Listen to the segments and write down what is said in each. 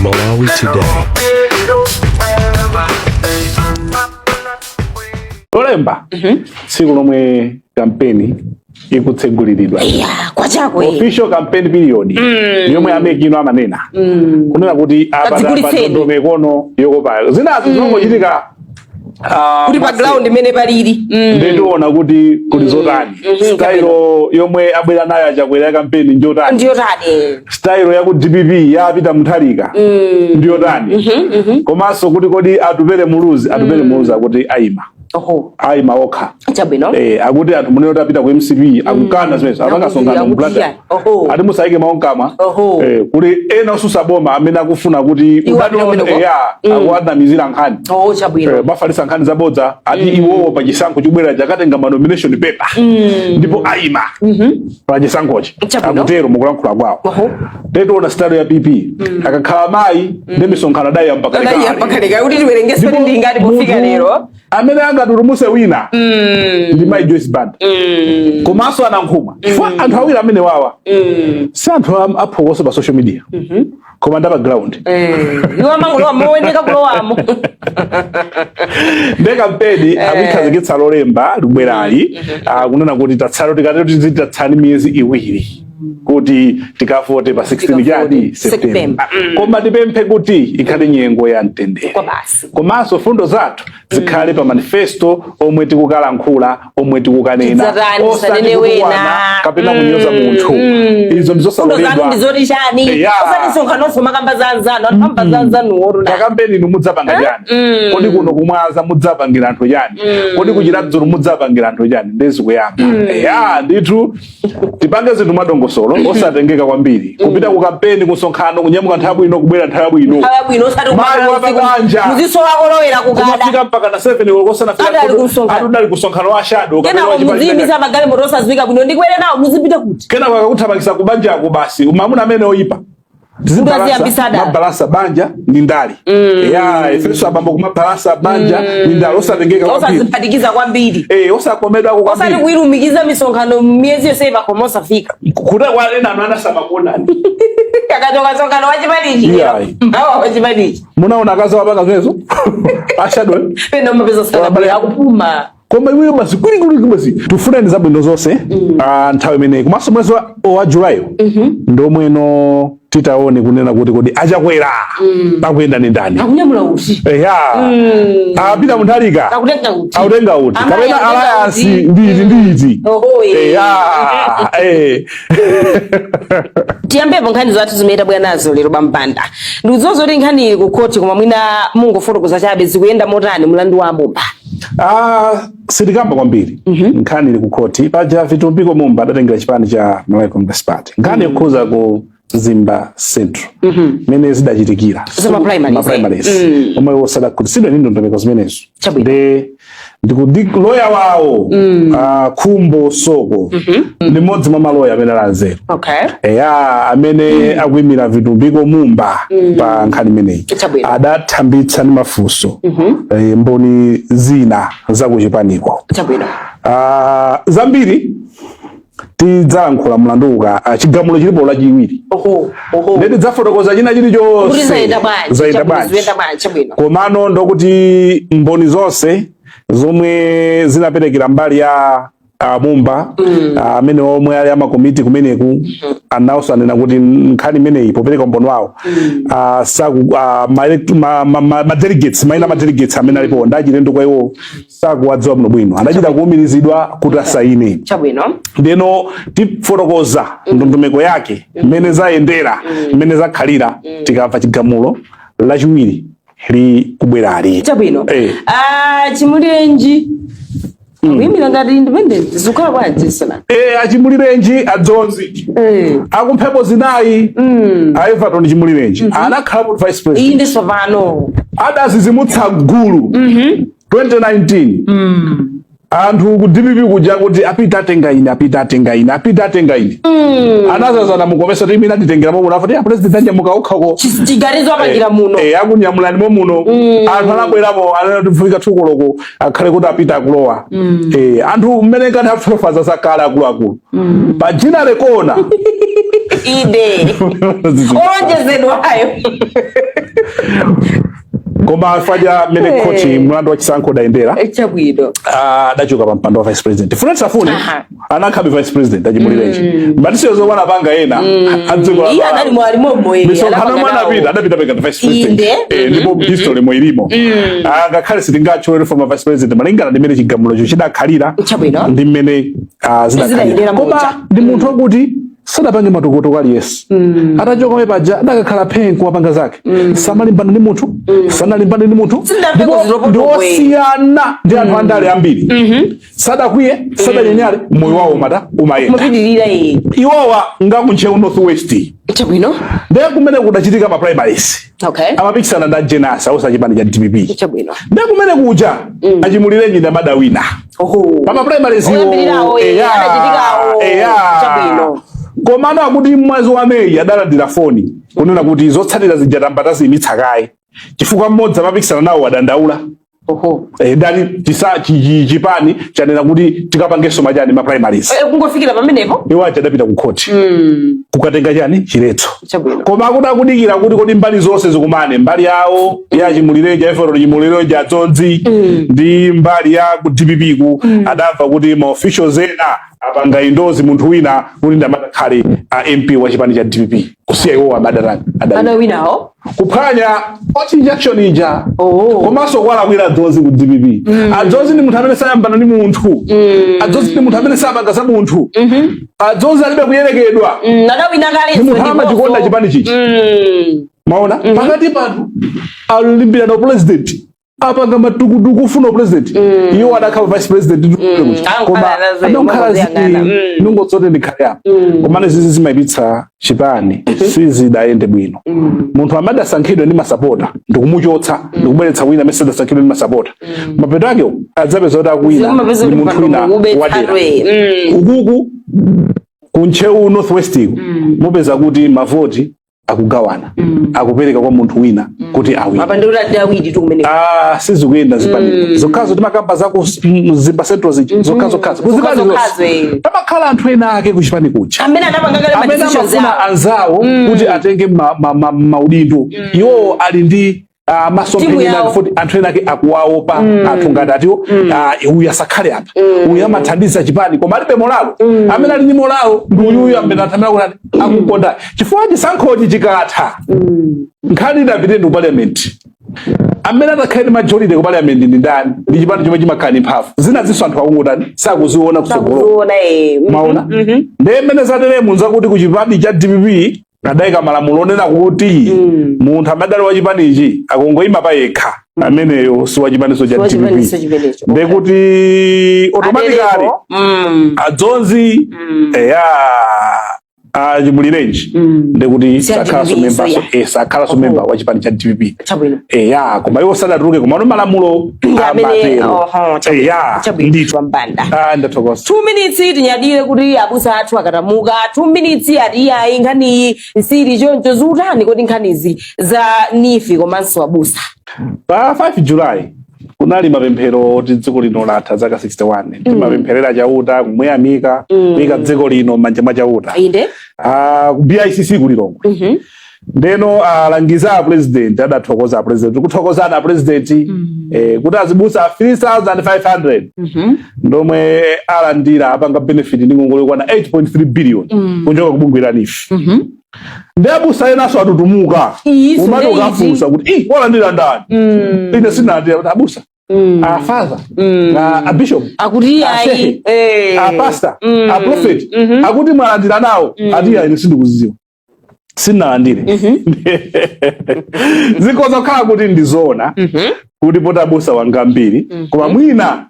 Malawi Today. Lolemba, tsiku lomwe kampeni ikutseguliridwa. Iya, kwachakwe. Official campaign period yomwe a MEC ino amanena kunena kuti apa Kadzigulitseni. ndondomekono yokopa zinazo zimangochitika Kuti pa ground imene palili. Nde tiona kuti kuli zotani, style yomwe abwera nayo aChakwera ya kampeni njotani? Ndiyotani? Style ya ku DPP ya Peter Mutharika ndiyotani? Komanso kuti kodi Atupele Muluzi, Atupele Muluzi akuti ayima ayima okha. Akuti anthu munene kuti apita ku MCP, akukana zimenezo, apanga msonkhano Akuti mu Blantyre. yani. Oho. Ati musayike mawu mkamwa. Kuli ena osusa boma amene akufuna kuti Iwo udani apite kumeneko. ya akuwanamizira nkhani. Oh, chabwino. Bafalisa nkhani zabodza, ati iwowo pa chisankho chobwera chakatenga ma nomination paper ndipo ayima pa chisankhochi. Akutero mukulankhula kwawo. Tetiona style ya PP, akakhala mayi ndi misonkhano adayamba Adayamba kalekale. kalekale kuti tiwerengeso Ndipo ndi ngati pofika munthu lero. amene angatulumuse wina ndi mayi Joyce Banda komanso aNankhumwa, chifukwa anthu awiri amene wawa si anthu aphokoso pa social media, koma nda pa ground. Iwo amangolowa moweneka kulowamo. Nde kampeni akuikhazikitsa Lolemba likubwerali, kunena kuti tatsala, tikatero tiziti tatsala miyezi 2 kuti tikavote pa 16 Tikavote. chani? September. September. Koma tipemphe kuti ikhale nyengo ya mtendere. Kwa basi. Komanso fundo zathu zikhale pa manifesto omwe tikukalankhula, omwe tikukanena. Tidzatani, Osati tisanene wena. kutukwana kapena kunyoza munthu, izo Fundo zanu ndizosaloledwa. ndizoti chani? Osati msonkhanoso makamba za anzanu, anthu amba za anzanu wotu. Pakampeni inu mudzapanga chani? Kodi kuno kuMwaza mudzapangira anthu chani? Kodi kuChiradzulu mudzapangira anthu chani? Ndezikuyamba ya ndithu, tipange zinthu mwadongosolo, osatengeka kwambiri kupita ku kampeni, kusonkhano, kunyamuka nthawi bwino, kubwera nthawi bwino. Nthawi yabwino, osati Mayi kumakhala usiku. wapabanja. Muzisowa kolowera kukada. Kumafika mpaka na 7 kosanafika. Adali kumsonkhano. Adali kusonkhano wa shadow kapena Kenako wa chipani. muziyimisa magalimoto osadziwika bwino, ndikwere nawo, muzipita kuti? Kenako akakuthamangisa kubanjako basi, mamuna amene oyipa. Aziyambisa dala. Mabalansa banja ndi ndale ya ifenso abambo, kumabalansa banja ndi ndale, osatengeka kwambiri. Osaziphatikiza kwambiri. Osakomedwako Osati kwambiri. kuilumikiza misonkhano miyezi yonse pakhomo osafika. Kuda kwa ena anthu anasamakonani. Akachoka msonkhano wachipanichi, mawa wachipanichi. Munaona akazi wapanga zimenezo a shadow? Pena umapeza Wabale- sana akupuma. Koma iweyo basi kwilikwili basi, tifuneni zabwino zonse. Ah, nthawi imeneyi komanso mwezi wa Julayo ndomweno titaone kunena kuti kodi aChakwera akuyenda ndi ndani? Akunyamula uti? Eya, apita Mutharika Akutenga uti? Akutenga uti? Amayi Kapena akutenga alliance uti? nditi nditi? Oho, eh. Eya, eh. Tiyambepo nkhani zathu zimene tabwera nazo lero. Bampanda, ndikudziwa zoti nkhani ili ku khoti, koma mwina mungofotokoza chabe, zikuyenda motani mlandu wa Mumba? Ah, sitikamba kwambiri. Nkhani ili ku khoti. Paja Vitumbiko Mumba adatengera chipani cha Malawi Congress Party, nkhani yokhuza ku Mzimba Central, mene zidachitikira Za ma primaries, ma primaries omwe osadakhutitsidwe ndi ndondomeko zimenezo. Nde ndikuti loya wawo, Khumbo Soko, ndi mmodzi mwa maloya amene ali anzeru, eya, amene akuyimira Vitumbiko Mumba pa nkhani imeneyi. Adathambitsa ndi mafunso mboni zina za kuchipaniko. Zambiri tidzalankhula mlandu uka chigamulo chilipo Lachiwiri. oho oho Ndi tidzafotokoza china Kuti chilichonse. zayenda bwanji? Zayenda Chabwino, bwanji. ziyenda bwanji, chabwino. Komano ndokuti mboni zonse zomwe zinaperekera mbali ya Mumba, amene omwe ali amakomiti kumeneku, anawonso anena kuti nkhani imeneyi popereka umboni wawo, saku ma, ma, ma, ma, ma delegates, maina ma delegates amene alipo ndachilendo kwa iwo, sakuwadziwa bwino bwino, adachita kuwumirizidwa kuti asaine. Ndeno tifotokoza ndondomeko yake, mmene zayendera, mmene zakhalira, tikamva chigamulo Lachiwiri likubwerali. Ah, Chimulirenji akuyimira ngati independent, zikukhala bwanji sona? AChimulirenji adzonzi akumphepo zinayi, a Everton Chimulirenji anakhalapo vice Iyi president. ndi tsopano. Adazizimutsa gulu 2019, anthu ku DPP kuja kuti apita atenga ine, apita atenga ine, apita atenga ine. Anazazana mukomesa kuti imene atitengera momuno, afati a president anyamuka ukhako. Chiganizo apangira muno. Akunyamulani momuno. Anthu anabweramo anena kuti fika 2 koloko akhale kuti apita akulowa. Anthu mmene ngati afofaza zakale akuluakulu pa jina lekona. Inde, olonjezedwayo. Koma faja mmene khoti mlandu wa chisankho udayendera, adachoka pa mpando wa vice president. Funa tisafune, anakhabe vice president aChimulirenji, but siyo zomwe anapanga ena adziko la Iye anali mwalimomo. Misonkhano mwana anapita, adapita peka vice president. Ndipo history mo ilimo. Ngakhale sitingatchule former vice president malingana ndi mmene chigamulocho chidakhalira ndi mmene zidakhalira. Zidayendera Koma muja. ndi munthu wakuti sadapange matokotoko aliyense. Atachoka pamene paja adakakhala phenku, wapanga zake, samalimbana ndi munthu, sanalimbane ndi munthu. Sindamveko Ndipo zilopotokwe. ndi osiyana ndi anthu andale ambiri. Sadakwiye, sadanyanyale, moyo wawo umata umayenda. Mupitirira iye. Iwowa ngaku Ntcheu North West. Ndiye kumene kudachitika ma primaries, amapikisana ndi ajenasa osa chipani cha DPP. Ndiye kumene kuja aChimulirenji ndi amadawina pama primaries iwo. Oyambirirawo, anachitikawo. Komano akuti mwezi wa Meyi adalandira foni kunena kuti zotsatira zija tamba taziyimitsa kaye chifukwa mmodzi amapikisana nawo wadandaula. Dali chipani chanena kuti tikapangenso machani, ma primaries. Kungofikira pamenepo. Iwo aja adapita ku khoti kukatenga chani, chiletso. Koma akuti akudikira kuti kodi mbali zonse zikumane, mbali yawo ya Chimulirenji, Efero Chimulirenji, adzonzi, ndi mbali ya ku DPP ku. Adamva kuti ma officials ena apanga endorse munthu wina kuti ndamatakhale a MP wa chipani cha DPP, kusiya iwowo abadatani, adawina. Anawinawo. Kuphwanya court injunction ija. Komanso kwalakwira adzonzi ku DPP. Adzonzi ndi munthu amene sayambana ndi munthu. Adzonzi ndi munthu amene sapanga za munthu. Adzonzi alibe kuyerekedwa. Adawina kale. Ndi munthu amachikonda chipani chichi. Maona pakati panthu alimbirana president, apanga matukutuku ufuna president, iwo adakhala vice president. Koma Ankhala adakhala ziyang'ana. Nungotsote ndikhale apa. Komane zizi zimayipitsa chipani, sizidayende bwino. Munthu amadasankhidwa ndi masapota ndikumuchotsa ndikubweretsa wina amene sadasankhidwe ndi masapota, mapeto ake adzapeza kuti akuwina Zimapeza ndi kuti munthu wina wadera. Ukuku kuNtcheu North West iku mupeza kuti mavoti akugawana, akupereka kwa munthu wina kuti awine. Apa ndikuti adawiri tu kumene. Ah, sizikuyenda zipani zokhazo timakamba zako Mzimba Central ziji, zokhazo zokhazo kuzipani Zokhazo, zonse pamakhala anthu ena ake kuchipani kuja amene anapanga kale ma amene decisions amafuna awo. anzawo kuti atenge maudindo. Iwowo ali ndi Timu masomphenya yawo. futi anthu ena ake akuwaopa, anthu ngati atiwo, uyu asakhale apa, uyu amathandiza chipani koma alibe morale. Amene ali ndi morale ndi uyuyu amene anthu amene akuti akukonda, chifukwa chisankhochi chikatha, nkhani idapite ndi parliament, amene atakhale ndi majority ku parliament ndi ndani? Ndi chipani chomwe chimakhala ndi mphamvu zina zinso anthu akungotani, sakuziona kutsogolo. Sakuziona. Maona, ndiye mmene zateremu nzakuti ku chipani cha DPP adayika malamulo onena kuti munthu amadali wa chipanichi akungoyima pa yekha, ameneyo si wa chipaniso cha Wachipaniso DPP. chimenecho. Ndekuti automatically Adereko. Adzonzi, eya, aChimulirenji, ndekuti Si a sakhalanso DPP, member, so sakhalanso member wa chipani cha DPP. Eya, koma iwo sadatuluke, koma ano malamulo Amene amatero. Oho, chabwino. Eya. Chabwino. Ndithu. Wambanda. Ah, ndathokoza. 2 minutes tinyadire kuti abusa athu akatamuka 2 minutes ati iyayi, nkhaniyi nsili choncho. Zikutani kodi nkhanizi za NEEF komanso abusa? Pa 5 July kunali mapemphero oti dziko lino latha zaka 61. Timapempherera Chauta, kumuyamika, kuyika dziko lino m'manja mwa Chauta. Ah, ku BICC kuLilongwe. Ndeno alangiza a president, adathokoza a president, kuthokozana a president kuti azibusa 3500 ndomwe alandira, apanga benefit ndi ngongole yokwana 8.3 billion kuchoka kubungwe la NEEF. Ndi abusa enaso atutumuka. Iyiso Umati ndi ukafunsa kuti i walandira ndani, ine sinalandira, kuti abusa, a father, a bishop, Akuti a shehe, ayi, a pastor, a prophet, akuti mwalandira nawo, ati ine sindikuzidziwa, sinalandire. Zikhoza kukhala kuti ndizoona kuti potabusa wanga mbiri, koma mwina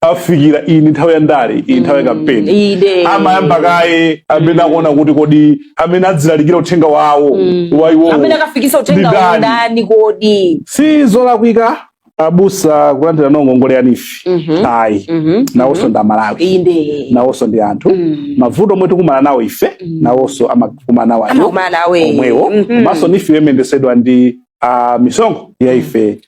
afikira iyi ndi nthawi ya ndale, iyi nthawi ya kampeni. Amayamba kaye amene akuona kuti kodi amene adzilalikira uthenga wawo wa iwowo Amene akafikisa uthenga ndi ndani? Ndani kodi? Si zolakwika abusa kulandira nawo ngongole ya NEEF, ayi. Nawonso ndi Amalawi. Nawonso ndi anthu. Mavuto omwe tikumana nawo ife, nawonso amakumana nawo anthu Amakumana nawe. omwewo. Komanso NEEF imendesedwa ndi misonkho ya ife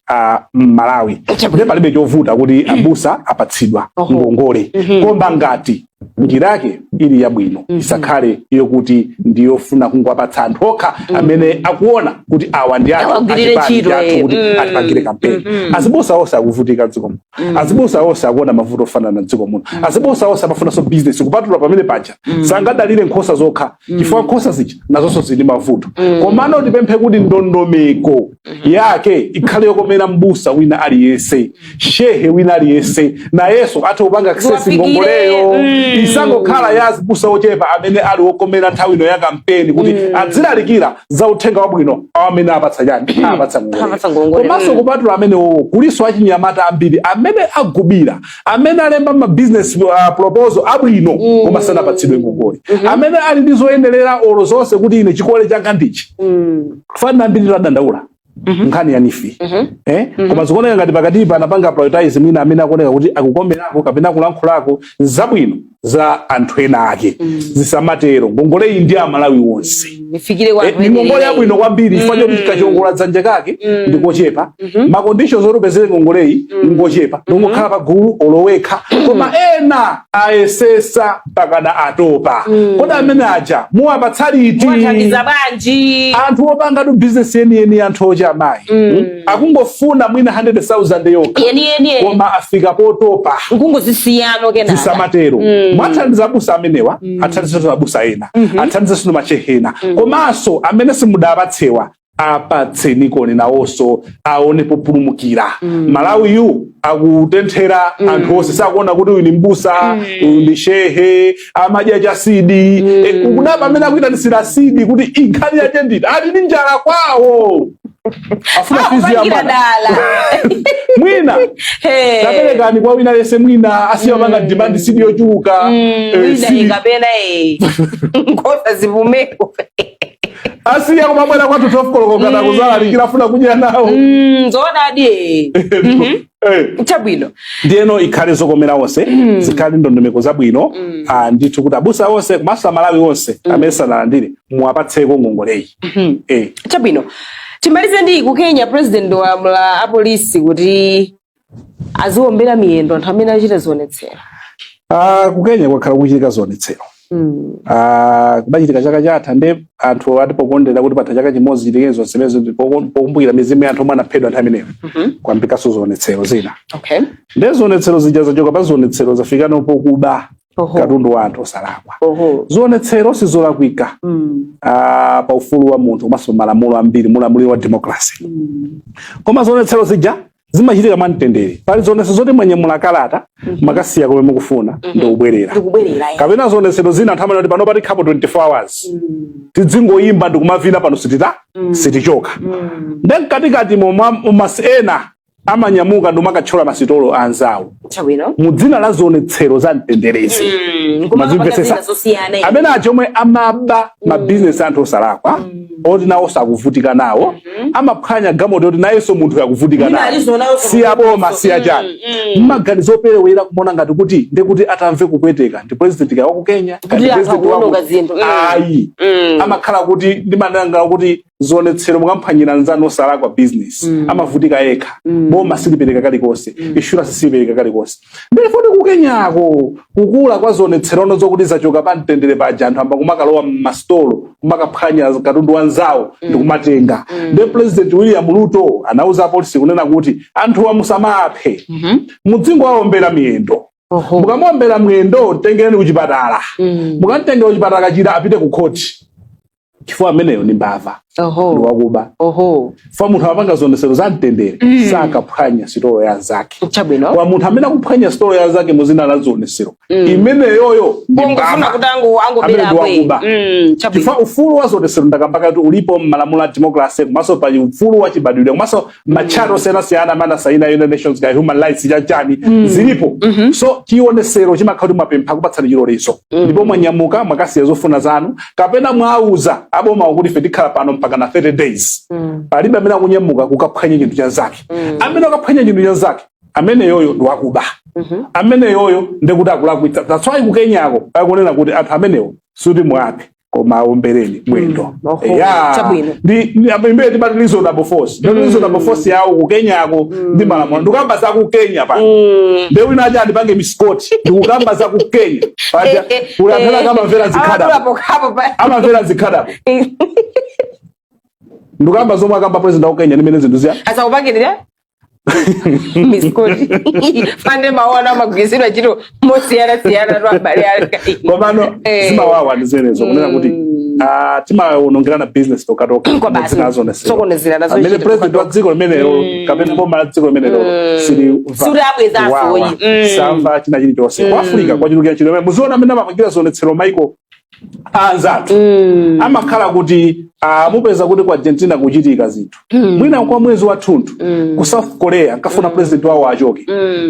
Malawi. Ndiye palibe chovuta kuti abusa apatsidwa ngongole, koma ngati Njira yake ili yabwino, isakhale yokuti ndiyofuna kungwapatsa anthu okha amene akuona kuti awa ndi athu, Awagwirire achipani ntchito, ndi athu kuti atipangire kampeni. Azibusa onse akuvutika mdziko muno, azibusa onse akuona mavuto ofanana mdziko muno, azibusa onse amafunanso business kupatula pamene paja. Sangadalire nkhosa zokha, chifukwa nkhosa zija nazonso zili mavuto. Komano tipemphe kuti ndondomeko yake ikhale yokomera mbusa wina aliyense, shehe wina aliyense nayenso athe kupanga access Ziwafikire, ngongoleyo. Isangokhala ya azibusa ochepa amene ali wokomera nthawi ino ya kampeni kuti adzilalikira za uthenga wabwino, awo amene apatsa chani, apatsa Apatsa ngongole. ngongole, Komanso kupatula amenewo, kuliso achinyamata ambiri amene agubira, amene alemba ma business proposal abwino koma sanapatsidwe ngongole, amene ali ndi zoyenerera olo zonse kuti ine chikole changa ndichi. Fana ambiri tadandaula nkhani ya NEEF, eh? Koma zikuoneka ngati pakatipa anapanga prioritize mwina amene akuoneka kuti akukomerako kapena kulankhulako zabwino za anthu ena ake. Zisamatero. Ngongole iyi ndi Amalawi wonse. Ifikire kwa Eh, anthu ni ngongole enene. yabwino kwambiri chifukwa choti kachiongola dzanja kake ndikochepa, ma conditions oti upezere ngongoleyi ngochepa, ndongokhala pa gulu olowekha, koma ena ayesesa mpakana atopa. Kodi amene aja muwapatsa liti? Muwathandiza bwanji? Anthu opanga tu business yeniyeni, anthu ocha amayi, Akungofuna mwina 100,000 yokha, Yeniyeni. koma afika potopa. Nkungozisiyano kenaka. Zisamatero. Mwathandiza abusa amenewa, athandizenso abusa ena, athandizenso machehe ena, komanso amene simudapatsewa apatsenikoni nawonso aone populumukira. Malawiyu akutenthera anthu onse, sakuona kuti uyu ni mbusa, uyu ndi shehe, amadya cha seed. Kudapa amene akuitanisira seed kuti inkhani yache nditi ali ndi njala kwawo, afuna fees ya Akupangira mwana. dala. Mwina Hey. taperekani kwa wina lese, mwina asiya panga demand seed yochuluka. Wina Seed ikapena nkhosa zipumeko. Asiya kumabwera kwathu 12 koloko kana kuzalalikira, afuna kudya nawo. Zoonadi. Chabwino. Ndiyeno ikhale zokomera onse, zikhale ndondomeko zabwino. Ah, ndithu kuti abusa onse komanso Amalawi onse amene sanalandire muwapatseko ngongoleyi. Chabwino, timalize ndi ku Kenya. President walamula apolisi kuti aziombera miyendo anthu amene achita zionetsero. Ah, ku Kenya kwakhala kuchitika zionetsero. Ah, kudachitika chaka chatha, nde anthu ati pokondera kuti patha chaka chimodzi chitike zonsemezo, pokumbukira mizimu ya anthu omwe anaphedwa nthawi imeneyo, kwambikanso zionetsero zina. Nde zionetsero zija zachoka pa zionetsero zafikano pokuba katundu wa anthu osalakwa. Zionetsero sizolakwika pa ufulu wa munthu komanso malamulo ambiri, mulamuliro wa democracy. Koma zionetsero zija zimachitika mwamtendere. Pali zionetsero zoti mwanyamula kalata, makasiya komwe mukufuna ndikubwerera. Ndikubwerera. Kapena zionetsero zina anthu amanena kuti pano patikhapo 24 hours, tidzingoyimba ndikumavina pano, sitita sitichoka. Nde mkatikati momwe ena amanyamuka ndimakathyola masitolo anzawo mu dzina la zionetsero za mtenderezi. Kumapanga Mazimvetsetsa? zina zosiyana. Amene aja omwe amaba mabizinesi anthu osalakwa, oti nawo sakuvutika nawo, amaphwanya galimoto oti nayenso munthu yakuvutika Mwina nawo, alizo nawo. Siyaboma siyachani, mmaganizo operewera kumaona ngati kuti ndekuti atamve kupweteka ndi president ka waku Kenya, Kuti ndi anthu president akuwononga zinthu. Ayi, amakhala kuti ndimananga kuti zionetsero mukamphwanyira nzanu osalakwa business, amavutika yekha. Boma silipereka kalikonse, insurance silipereka kalikonse. Ndilifoti kukenyako kukula kwa zionetserono zokuti zachoka pa mtendere paja, anthu amba kumakalowa mmasitolo, kumakaphwanya katundu wanzawo ndikumatenga. Nde President William Ruto anauza apolisi kunena kuti anthuwa musamaphe, mudzingowaombera miyendo. Mukamuombera mwendo, mtengereni kuchipatala. Mukamtengera kuchipatala, kachira, apite ku khoti, chifukwa ameneyo ni mbava, ndi wakuba. Fa munthu amapanga zionetsero za mtendere sakaphwanya sitolo ya nzake. Kwa munthu amene akuphwanya sitolo ya nzake muzina la zionetsero, imeneyoyo ndi Kungofuna mbava. kuti angobera. Amene ndi wakuba. Chabwino. Chifukwa ufulu wa zionetsero ndakambaka kuti ulipo mmalamulo a democracy, komanso pa ufulu wa chibadwidwe, komanso ma charter osiyanasiyana amene asayina, United Nations ka human rights chachani, zilipo. So chionesero chimakhala kuti mwapempha, kupatsani chilolezo, ndipo mwanyamuka mwakasiya zofuna zanu, kapena mwauza aboma kuti ife tikhala pano mpaka na 30 days. Palibe amene akunyamuka kukaphwanya chinthu cha nzake. Amene akaphwanya chinthu cha nzake, amene yoyo ndi wakuba, amene yoyo ndikuti akulakwitsa. That's why kukenyako akunena kuti anthu amenewo suti muaphe. Koma aombereni mwendo. Oho, Ya. chabwino. Ndi amene timati reasonable force, ndi reasonable force yawo ku Kenyako ndi malamulo. Ndikukamba za ku Kenya pano, nde wina aja andipange misquote. Ndikukamba za ku Kenya paja kuli anthu ena amamvera zikhadabo. Apo pa. Amamvera zikhadabo. Ndikukamba zomwe akamba president wa ku Kenya ndimene zinthu ziya. Asakupangirira misquote, fande maona amagwirizidwa ntchito mosiyana-siyana tu, abale anga. Komano zimawawa ndi zimenezo, kunena kuti timawonongerana business tokatoka. Kwa basi. Zinazonesera. Sokonezera nazo Amene ntchito. president wa dziko limenelo kapena boma la dziko limenelo sili Suli abwezaso oyi. Samva china chilichonse. Ku Africa kwachulukira chilo. Muziona amene amapangira zionetsero maiko anzathu, amakhala kuti mupeza kuti ku Argentina kuchitika zinthu mwina kwa mwezi wathunthu, ku South Korea nkafuna president wawo achoke,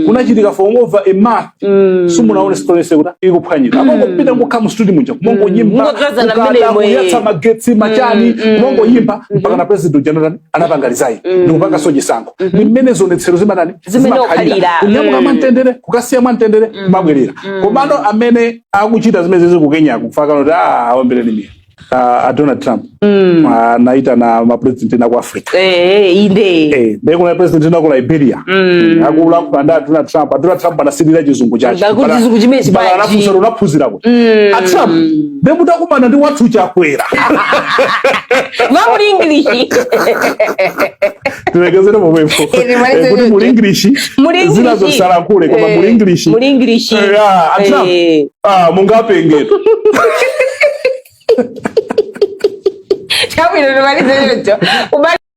kunachitika for over a month, simunaone story kuti ikuphwanyika. Amangopita ngokhala mu studio muja kumongoyimba, Kungodzazana kukada, mmenemo, kuyatsa magetsi machani, kumongoyimba mpaka na president uja anatani? Anapanga resign ndikupanga so chisankho. Ni mmene zionetsero zimatani? Zimene Zimakhalira. okhalira. Kunyamuka mwamtendere, kukasiya mwamtendere, kumabwerera. Komano amene akuchita zimene zizi ku Kenyako, kufaka kuti aombereni miya a Donald Trump anaitana mapresident ena ku Africa. Inde. Ndiye kuna president ena ku Liberia akuluakulu ndi a Donald Trump. A Donald Trump anasilira chizungu chache. Ndakuti chizungu chimene Mpaka chipachi. anafunsa kuti unaphunzira kuti, a Trump? Ndiye mutakumana ndi wathu Chakwera. Mwa muli English. Tilekezere pomwepo. Timalize Kuti muli English. Muli English. Zina zosalankhule, koma muli English. Muli English. Yeah, a Trump mungapengeto. Chabwino, timalize choncho. Ubale.